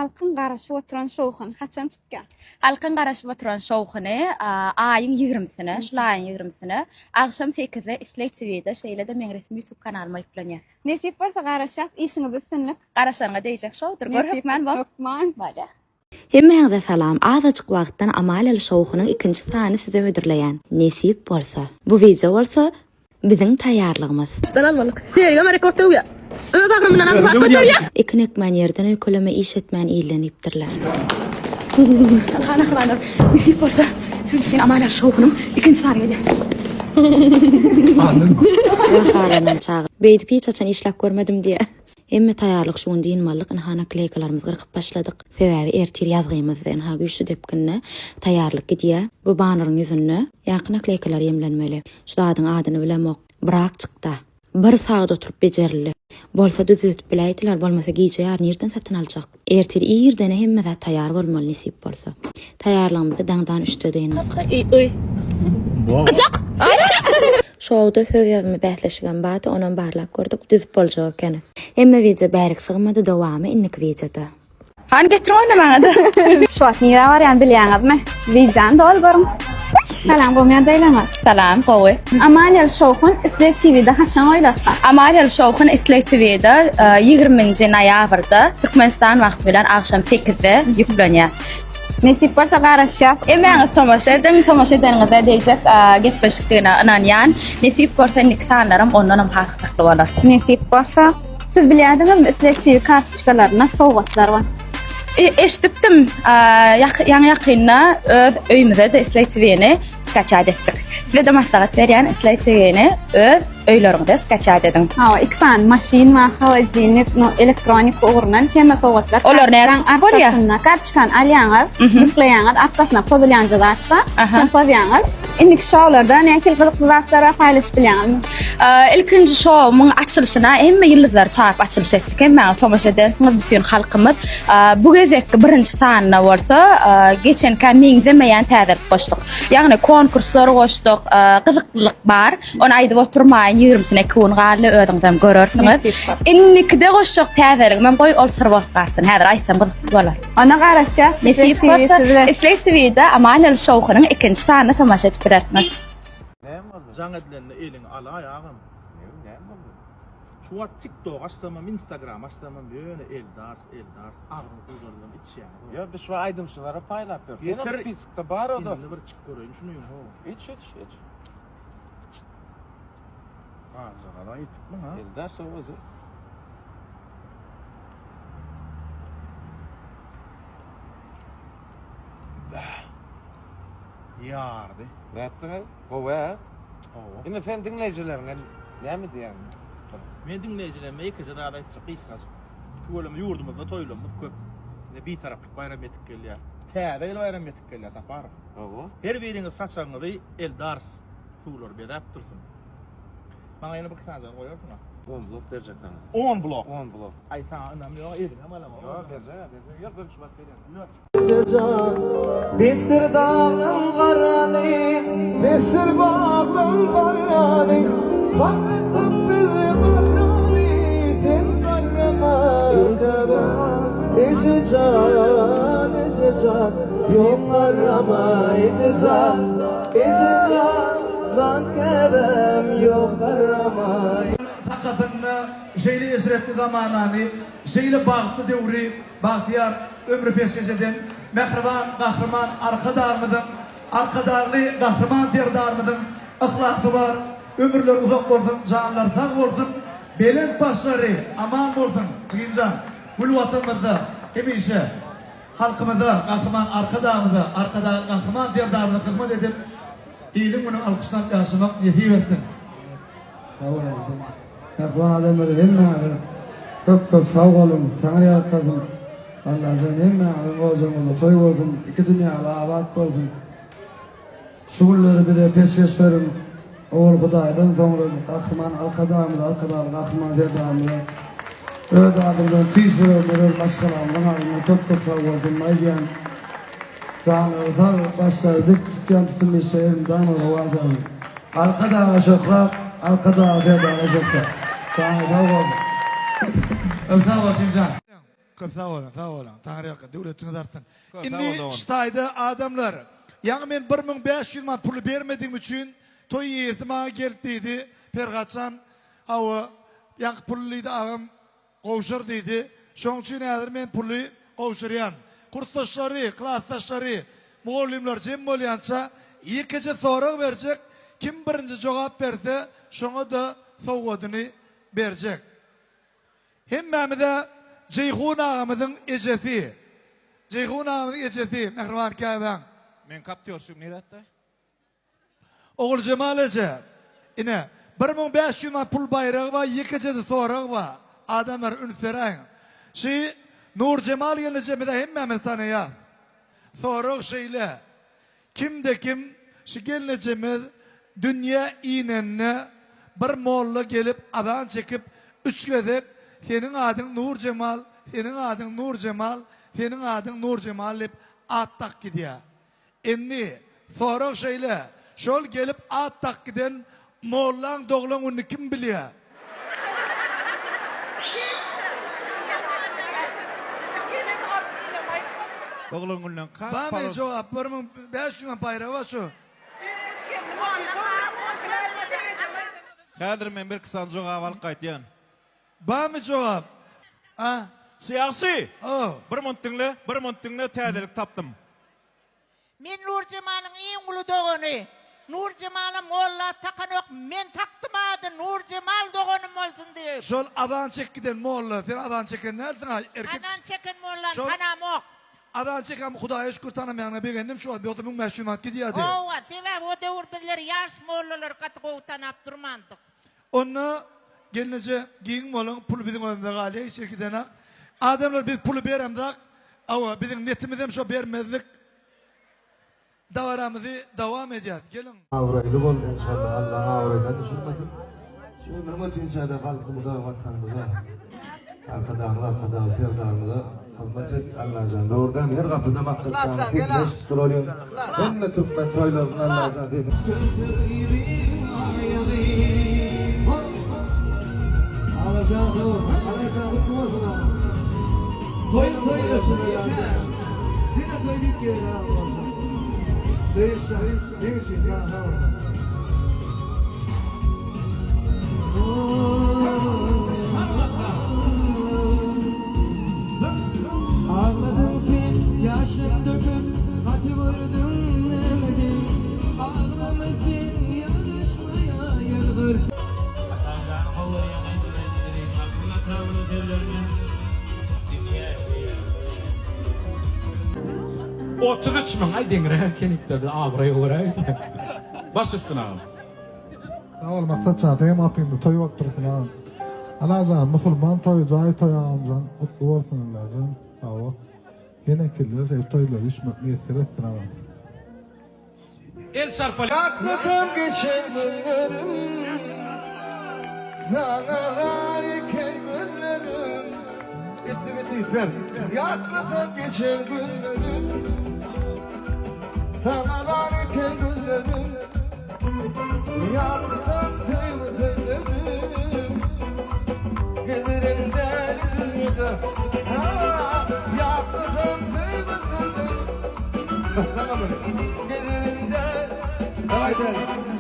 Halkyň garaşyp oturan şowhuny haçan çykýar? Halkyň garaşyp oturan şowhuny aýyň ýigrimisine, şul aýyň ýigrimisine, agşam sekizde Isleg TW-de, şeýle-de meň resmi YouTube kanalyma ýüklenýär. Nesip bolsa garaşýas, işiňizde üstünlik. Garaşanyňa degjek şowdur. Gör hökman bol. Hökman. Bolýar. Hemmäňize salam, azajyk wagtdan Amaliýaly şowhunyň ikinji sanyny size hödürleýän. Nesip bolsa. Bu wideo bolsa biziň taýýarlygymyz. Başdan almalyk. Sergem rekord döwýär. Öz agramyndan aňsat göterýär. Ekin ekmän ýerden öýkeleme iş etmän ilden diýipdirler. Ynha mähribanlar, nesip bolsa siz üçin Amaliýaly şowhunyň ikinji sany gelýär. Wah halanan çaga. Beýdip hiç haçan işläp görmedim diýýär. Hemme taýýarlyk şu gün dynmalyk ynha nakleýkalarymyzy gyrkyp başladyk. Sebäbi ertir ýazgymyzdy ynha güýçli depginde taýýarlyk gidýär. Bu banneryň ýüzünde ýaňky nakleýkalar ýemlenmeli. Şu zadyň adyny bilemok. Brak çykda. Bir sagat oturyp bejerildi. Bolsa düzetip biläýdiler, bolmasa gije ýary nirden satyn aljak. Ertir irdene hemme zat taýýar bolmaly nesip bolsa. Taýýarlygymyzy daňdan üçde dyndyk. Gyjak! Şowda söz ýazma bäsleşigem bardy, onam barlap gördük, düzüp boljak ekeni. Hemme wideo bärik sygmady, dowamy indiki wideoda. Hany getiriň onda maňada. Şu wagt nirä barýan bilýäňizmi? Wideony doly görüň. Salam gowy ýagdaýlaryňyz? Salam gowy. Amaliýaly şowhun Isleg TVde haçan goýlarka? Amaliýaly şowhun Isleg TVde 20-nji noýabrda Türkmenistan wagty bilen agşam 8-de ýüklenýär. Nesip bolsa garaşýas. Hemmäňiz tomaşa ediň, tomaşa edeniňizde degjek gepleşikdigine ynanýan. Nesip bolsa indiki sanlaram ondanam has gyzykly bolar. Nesip bolsa. Siz bilýärdiňizmi Isleg TV kartoçkalarynda sowgatlar bar. Eşidipdim. Ýaňy ýakynda öz öýümize-de Isleg TV-ni skaçat etdik. Size-de maslahat berýän Isleg TV-ni öz öýleriňize skaçat ediň. Hawa, iki sany maşyn bar, holodilnik, no, elektronika ugrundan hemme sowgatlar. Olar nädip bolýar? Kartoçkany alýaňyz, ýükleýäňiz, arkasynda pozulýanja zat bar. Şony pozýaňyz. Indiki şowlarda nähili gyzykly zatlar bar paýlaşyp bilýäňizmi? Ilkinji şowumyň açylyşyna hemme ýyldyzlary çagyryp açylyş etdik. Hemmäňiz tomaşa edersiňiz, bütin halkymyz. Bu gezekki birinji sanyna bolsa geçenkä meňzemeýän täzelik goşduk. Ýagny konkurslar goşduk, gyzyklylyk bar. Ony aýdyp oturmaýyn, ýigrimisine iki gün galdy, özüňizem görersiňiz. Indikide goşjak täzeligimem goý ol syr bolup galsyn. Häzir aýtsam gyzyksyz bolar. Ona garaşýas. Nesip bolsa, Isleg TV'de Amaliýaly şowhunyň ikinji sanyna tomaşa edip bilersiňiz. Näme boldy? Jaň edilende eliňi alaý agam. Näme boldy? Şu wagt TikTok açsamam, Instagram açsamam ýöne Eldars, Eldars agzyň suwjardan içýäň. Ýok, biz şu aýdymçylara paýlap ýörüs. Senem spiskda bar o dost. Indi bir içip göreýin şuny ho. Iç, iç, iç. Azjagala ýetipmiň ha? Eldars owazy. Ýardy. Nätdiňiz? Gowy hä? Gowy. Indi sen diňleýjileriňe näme diýýäň? Men diňleýjilerime ýekeje zat aýtjak gysgajyk. Tüweleme ýurdumyzda toýlarymyz köp. Ine Bitaraplyk baýramy ýetip gelýär. Täze ýyl baýramy ýetip gelýär Saparow. Hawa. Her biriňiz saçagyňyzy Eldars suwlary bezäp dursun. Maňa ýene bir sany goýarsyň-a. On blok berjek saňa. On blok. On blok. Aý saňa ynam ýok, eliňem alamok. Ýok, berjek, berjek. Ýok, ben şu wagt berýän. Ejejan, Besir daglaň garany, Besir baglaň barany, Garrasak bizi garrany, Sen garrama Ejejan, Ejejan, Ejejan, Sen garrama Ejejan, Ejejan, Jan käbäm ýok garrama. Sakasynda şeýle eşretli zamanany, şeýle bagtly döwri bagtyýar ömri peşgeş eden mähriban Gahryman Arkadagymyzyň, Arkadagly Gahryman Serdarymyzyň yhlasy bar. Ömürleri uzak bolsun, janlary sag bolsun, belent başlary aman bolsun, jigimjan, gül Watanymyzda hemişe Halkymyza, Gahryman Arkadagymyza, Arkadagly Gahryman Serdarymyza hyzmat edip, iliň-günüň alkyşyny alyp ýaşamak nesip etsin. Sag bol Aýjan. Mähriban adamlar hemmäňize köp köp sag boluň, Taňry ýalkasyn. Allajan hemmäňiziň ojagyňyzda toý bolsun, iki dünýäňiz abat bolsun. Şu günleri bize peşgeş beriň. Owal Hudaýdan soňra Gahryman Arkadagymyza, Arkadagly Gahryman Serdarymyza öz adymdan tüýs ýüregimden öz maşgalamyzyň adyndan köp köp sag bolsun aýdýan. Janlary sag, başlary dik tutýan tutum işe elmydama rowaç alsyn. Arkadaga şöhrat, Arkadagly Serdara şöhrat. Janyň sag bolsun. Sag bol Jimjan. Köp sag boluň, sag boluň. Taňryýalkasyn, döwletiňiz artsyn. Köp sag bol Indi dogan. şu taýda adamlar, ýaňy men 1500 manat puly bermedigim üçin toý eýesi maňa gelip diýdi, Perhatjan, hawa, ýaňky puly diýdi, agam gowşur diýdi. Şoň üçin häzir men puly gowşurýan. Kursdaşlary, klasdaşlary, mugallymlar jem bolýança ýekeje sorag berjek, kim birinji jogap berse, şoňa-da sowgadyny berjek. Hemmämize Jeýhun agamyzyň ejesi, Jeýhun agamyzyň ejesi, mähriban käbäň. Meň kaptýorşigim nirätde? Oguljemal eje, ine, 1500 manat pul baýragy bar, ýekeje-de sorag bar. Adamlar, üns beräýiň. Şy Nurjemal gelnejemiz-ä hemmämiz tanaýas. Sorag şeýle, Kimde-kim şu gelnejemiz dünýä inende bir molla gelip azan çekip üç gezek seniň adyň Nurjemal, seniň adyň Nurjemal, seniň adyň Nurjemal diýip at dakyp gidýär. Indi sorag şeýle, şol gelip at dakyp giden mollaň doglan gününi kim bilýär? Doglan günden kak Barmy palos. jogap 1500 manat baýragy bar şu. Häzir men birki sany jogap alyp gaýtýan. Barmy jogap? A? Şu ýagşy! Haw. Bir munt diňle, bir munt diňle täzelik tapdym. Men Nurjemalyň iň uly dogany. Nurjemala molla takanok men takdym ady Nurjemal doganym bolsun diýip. Şol azan çek giden molla sen azan çeken dälsiň a erkek Azan çeken mollany Şol tanamok. Azan çeken hudaýa şükür tanamaýanyňa begendim şu wagt ýogsa 1500 manat gidýärdi. Howwa sebäbi o döwür bizler ýaş mollalary gaty gowy tanap durmandyk. Onda gelneje giň boluň pul biziň özümize galýar hiç ýere gidenak. Adamlar biz puly beremzak awa biziň netimizem şo bermezlik. Dabaramyzy dowam edýäs geliň. Abraýly bol enşalla Allah abraýdan düşürmesin. Şu ömrüň ötünçäde halkymyza watanymyza Arkadagly Arkadagly Serdarymyza hyzmat et Allajan dogrudanam her gapyda maksatjanyň sesini eşidip duralyň hemme türkmen toýlarynda Allajan sesini Agladyň sen ýaşyň döküp gaty gördüm nämedi Aglama sen ýaraşmaýa ýylgyr. Atamjanyň gowy görýän aýdymlarynyň biri Magtymguly Ataowynyň sözlerine Dünýä diýýär. 33 müň, aý deňräk ekenikdä biz abraýa görä öýdýän. Baş üstüne agam. Sag bol Maksatjan seňem gapyňda toý bolup dursun agam. Allajan musulman toýy jaý toýy agamjan gutly bolsun Allajan hawa ýene killer şeýdip toýlara düşmek miýesser etsin agam. El çarpaly. Ýatlasam geçen günlerim Saňa zar eken gözlerim Gitdi gitdi gitmem Ýatlasam geçen günlerim Saňa zar eken gözlerim Ýatlasam söýgi sözlerim Gezerin däli dünýede Ýatlasam söýgi sözlerim Gezerin däli Daway däli.